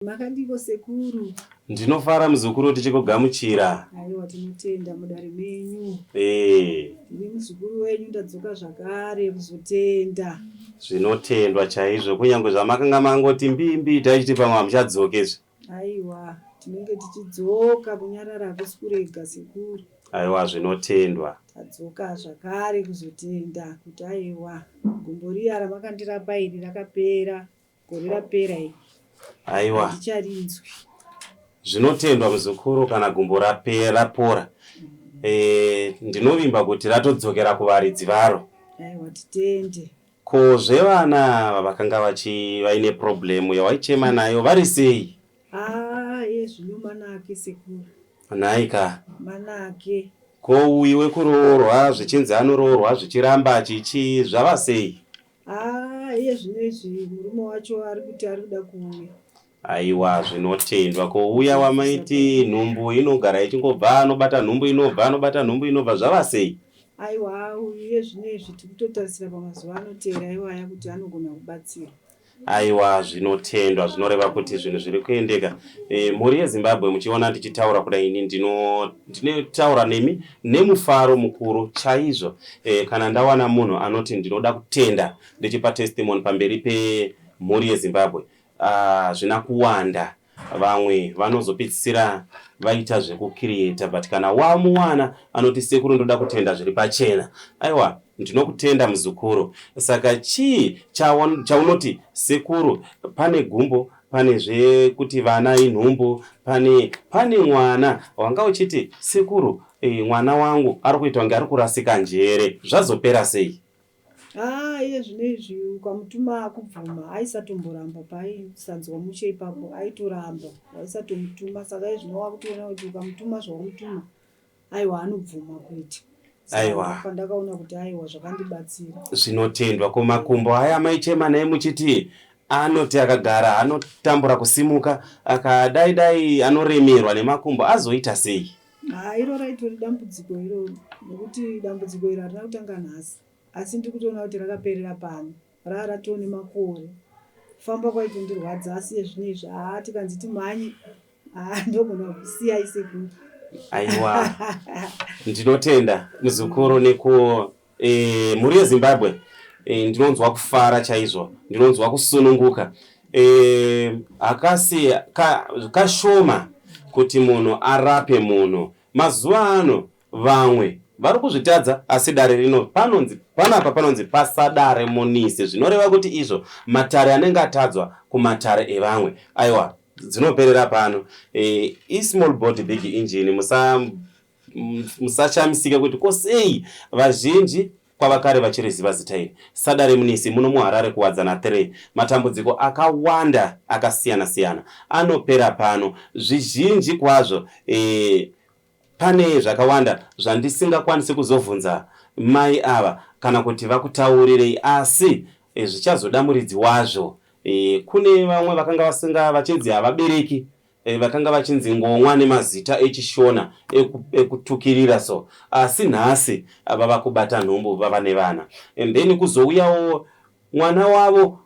Makadiko sekuru? Ndinofara muzukuru tichikugamuchira. Aiwa tinotenda mudare menyu. Eh. Ndini muzukuru wenyu ndadzoka zvakare kuzotenda. Zvinotendwa chaizvo kunyange zvamakanga mangoti mbimbi taichiti pamwe hamuchadzokezve. Aiwa tinenge tichidzoka kunyarara hakusi kurega sekuru. Aiwa zvinotendwa. Tadzoka zvakare kuzotenda kuti aiwa gumbo riya ramakandirapa iri rakapera. Gore rapera iri. Aiwa. Handicharinzwi. Zvinotendwa muzukuru kana gumbo rapera rapora. E, ndinovimba kuti ratodzokera kuvaridzi varo. Aiwa titende. Ko zvevana ava vakanga vachi vaine problem yawaichema nayo vari sei? Ah, iye zvino manake sekuru. Nhai ka. Manake. Ko uyu wekuroorwa zvichinzi anoroorwa zvichiramba chichi zvava sei? Haa iye zvino izvi murume wacho ari kuti ari kuda kuuya. Aiwa zvinotendwa. Ko uya wamaiti nhumbu inogara ichingobva anobata nhumbu inobva anobata nhumbu inobva zvava sei? Aiwa uyu iye zvino izvi tiri kutotarisira pamazuva anoteera iwaya kuti anogona kubatsirwa. Aiwa zvinotendwa zvinoreva kuti zvinhu zviri kuendeka. E, mhuri yeZimbabwe muchiona ndichitaura kudai ini ndino ndinotaura nemi nemufaro mukuru chaizvo e, kana ndawana munhu anoti ndinoda kutenda ndichipa testimony pamberi pemhuri yeZimbabwe hazvina ah, kuwanda vamwe vanozopedzisira vaita zvekukiriyeta but kana wamuwana anoti sekuru ndoda kutenda zviri pachena aiwa ndinokutenda muzukuru saka chii chaunoti sekuru pane gumbo pane zvekuti vana inhumbu pane pane mwana wanga uchiti sekuru e, mwana wangu ari kuita kunge ari kurasika njere zvazopera sei Ah, iye zvino izvi ukamutuma akubvuma aisatomboramba paaisanzwa mushe ipapo aitoramba waisatomutuma saka iye zvino wakutoona kuti ukamutuma zvawamutuma aiwa anobvuma kuita Aiwa. Pandakaona kuti aiwa zvakandibatsira. Zvinotendwa. Ko makumbo aya maichema naye muchiti anoti akagara anotambura kusimuka akadai dai anoremerwa nemakumbo azoita sei? Haa iro raitori dambudziko iroro nekuti dambudziko iri harina kutanga nhasi asi ndiri kutoona kuti rakaperera pano raa ratoo nemakore kufamba kwaitondirwadza asi ezvino izvi haa tikanzi timhanye haa ndogona kusiyai sekuru. Aiwa ndinotenda muzukuru neku e, mhuri yeZimbabwe e, ndinonzwa kufara chaizvo ndinonzwa kusununguka e, hakasi ka, kashoma kuti munhu arape munhu mazuva ano vamwe vari kuzvitadza asi dare rino panonzi panapa panonzi pasadare munisi zvinoreva kuti izvo matare anenge atadzwa kumatare evamwe aiwa dzinoperera pano e, ismall body big engine musa Musashamisike kuti ko sei vazhinji kwavakare vachiriziva zita iri. Sadare Munisi muno muHarare Kuwadzana 3. Matambudziko akawanda akasiyana siyana anopera pano. Zvizhinji kwazvo eh, pane zvakawanda zvandisingakwanisi kuzovhunza mai ava kana kuti vakutaurirei asi eh, zvichazoda muridzi wazvo. Eh, kune vamwe vakanga vasinga vachinzi havabereki Vakanga vachinzi ngomwa nemazita echishona ekutukirira so asi nhasi vava kubata nhumbu vava nevana and then kuzouyawo mwana wavo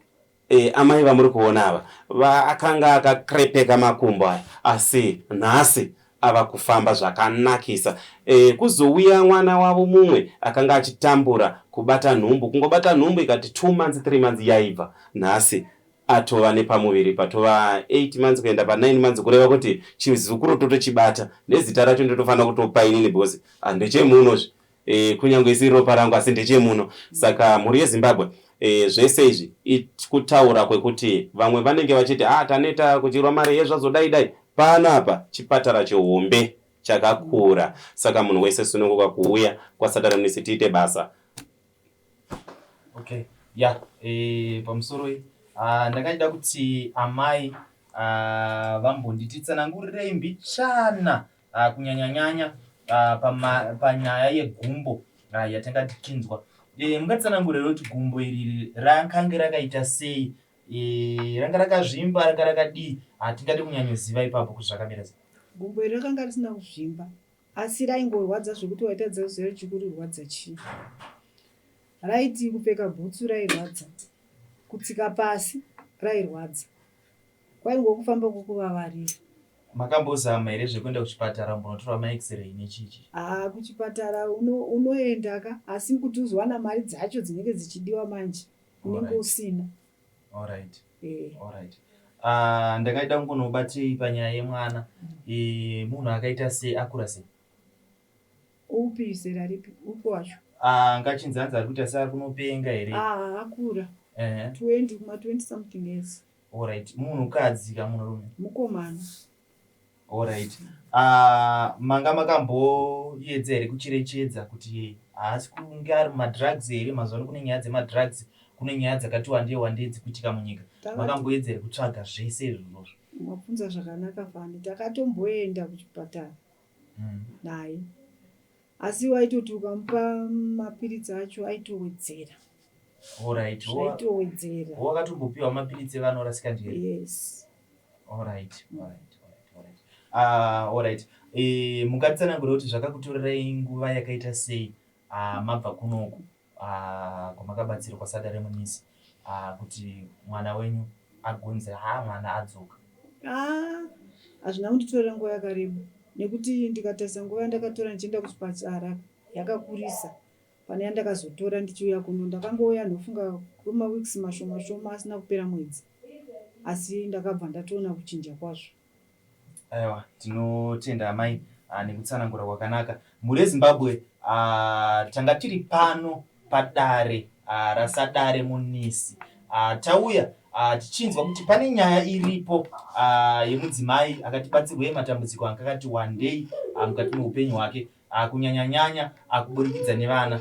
eh, amai vamuri kuona ava akanga akakrepeka makumbo aya asi nhasi ava kufamba zvakanakisa eh, kuzouya mwana wavo mumwe akanga achitambura kubata nhumbu kungobata nhumbu ikati 2 months 3 months yaibva nhasi atova nepamuviri patova 8 months kuenda pa 9 months kureva kuti chizukuru totochibata nezita racho ndotofanira kutopa inini because ah, ndechemuno zve e, kunyange isiri ropa rangu asi ndechemuno saka mhuri yeZimbabwe e, zvese izvi kutaura kwekuti vamwe vanenge vachiti ah, taneta kudyirwa mari yezvazodai dai pano apa chipatara chihombe chakakura saka munhu wese sununguka kuuya kwaSatani munisi tiite basa. Okay, ya eh, pamusoroi ah, ndakachida kuti amai ah, vambonditi tsanangurirei mbichana ah, kunyanyanyanya ah, pama, panyaya yegumbo ah, yatanga tichinzwa eh, mungatitsanangurire kuti gumbo iri rakange rakaita sei eh, ranga rakazvimba ranga rakadii hatingade ah, kunyanyoziva ipapo kuti zvakamira sei. Gumbo iri rakanga risina kuzvimba Asi raingorwadza zvekuti waitadza kuziva kuti chikurirwadza chii. Raiti kupfeka bhutsu rairwadza, kutsika pasi rairwadza. Kwaingova kufamba kwokuvavarira. Makambozama here zvekuenda kuchipatara mbonotorwa maX-ray nechichi? Haa kuchipatara unoenda ka asi kuti uzowana mari dzacho dzinenge dzichidiwa manje unenge usina. Alright. Eh. Alright. Ah, ndakaida kungonobatei panyaya yemwana. Eh, munhu akaita sei akura sei? Upi zera ripi? Upi wacho? Ah, ngachinzi hanzi ari kuita seari kunopenga here? Ah, akura. Eh. 20 kuma 20 something years. Alright. Munhukadzi ka munhurume? Mukomana. Alright. Ah, manga makamboedza here kucherechedza kuti haasi kunge ari mumadrugs here? Mazuva ano kune nyaya dzemadrugs, kune nyaya dzakati wandei wandei dzikuitika munyika. Makamboedza here kutsvaga zvese izvozvo? Mabvunza zvakanaka fani. Takatomboenda kuchipatara naye asi waitoti ukamupa mapiritsi acho aitowedzera. Alright. Zvaitowedzera. Wakatombopiwa mapiritsi evanorasika njere? Yes. Alright, alright, alright. Ah, alright. Eh, mungatitsanangurira kuti zvakakutorerai nguva yakaita sei ah, mabva kunoku ah, kwamakabatsirwa kwaSadare Munisi ah, kuti mwana wenyu agonze haa mwana adzoka? Ah, hazvina kunditorera nguva yakareba nekuti ndikatarisa nguva yandakatora ndichienda kuchipatara yakakurisa pane yandakazotora ndichiuya kuno. Ndakangouya ndofunga kwemaweeks mashoma shoma asina kupera mwedzi asi ndakabva ndatoona kuchinja kwazvo. Aiwa, tinotenda amai nekutsanangura kwakanaka. Mhuri yeZimbabwe, tanga tiri pano padare raSadare Munisi. Tauya tichinzwa kuti pane nyaya iripo yemudzimai akatibatsirwei matambudziko anga akati wandei mukati meupenyu hwake, kunyanya-nyanya kuburikidza nevana.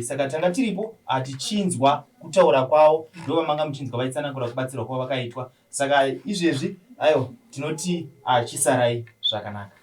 Saka tanga tiripo tichinzwa kutaura kwavo, ndovamanga muchinzwa vaitsanangura kubatsirwa kwavakaitwa. Saka izvezvi aiwa tinoti chisarai zvakanaka.